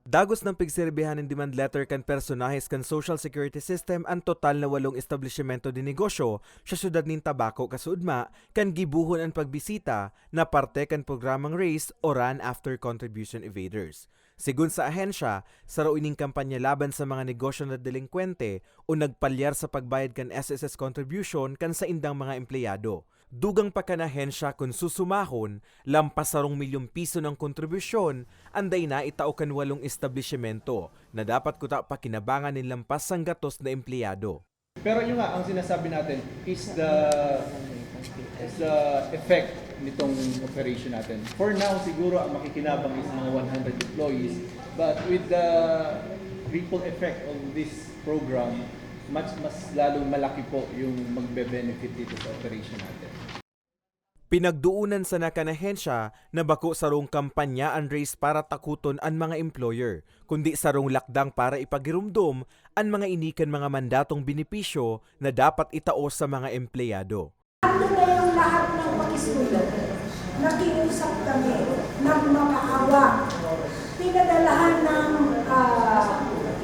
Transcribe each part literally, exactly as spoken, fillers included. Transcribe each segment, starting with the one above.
Dagos nang pigserbihan nin demand letter kan personahes kan Social Security System an total na walong establisimento de negosyo sa siyudad nin Tabaco, kasuodma kan gibohon an pagbisita na parte kan programang RAISE o Run After Contribution Evaders. Segun sa ahensya, saro ining kampanya laban sa mga negosyo na delinkwente o nagpalyar sa pagbayad kan S S S contribution kan saindang mga empleyado. Dugang pa kan ahensya, kun susumahon, lampas sarong milyon piso na kontribusyon an dai naitao kan walong establisimento na dapat kuta pakinabangan nin lampas sanggatos na empleyado. Pero yun nga, ang sinasabi natin is the, is the effect nitong operation natin. For now, siguro ang makikinabang is mga one hundred employees, but with the ripple effect of this program, mas, mas lalong malaki po yung magbe-benefit dito sa operation natin. Pinagdoonan sana kan ahensya na bako sarong kampanya an RAISE para takoton an mga employer, kundi sarong lakdang para ipagiromdom an mga ini kan mga mandatong benepisyo na dapat itao sa mga empleyado. Ando na yung lahat ng pakisulat. Nakiusap kami, nagmakaawa. Pinadalahan ng ah,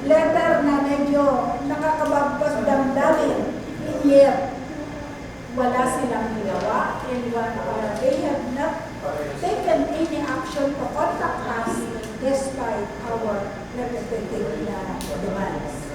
letter na medyo nakakabagpas damdamin. And yet, wala silang ginawa and what, uh, they have not taken any action to contact us despite our repetitive na demands.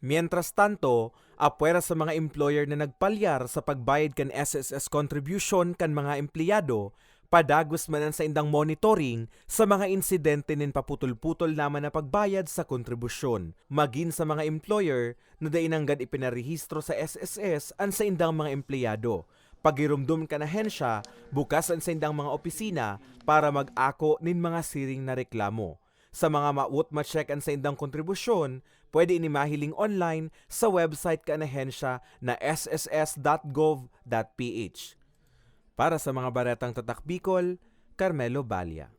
Mientras tanto, apwera sa mga employer na nagpalyar sa pagbayad kan S S S contribution kan mga empleyado, padagos man an saindang monitoring sa mga insidente nin paputol-putol naman na pagbayad sa kontribusyon, magin sa mga employer na dai nanggad ipinarehistro sa S S S an saindang mga empleyado. Pagiromdom kan ahensya, bukas an saindang mga opisina para mag-ako nin mga siring na reklamo. Sa mga mawot ma-check an saindang kontribusyon, pwede ini mahiling online sa website kan ahensya na S S S dot gov dot P H. Para sa mga baretang Tatak Bicol, Carmelo Balia.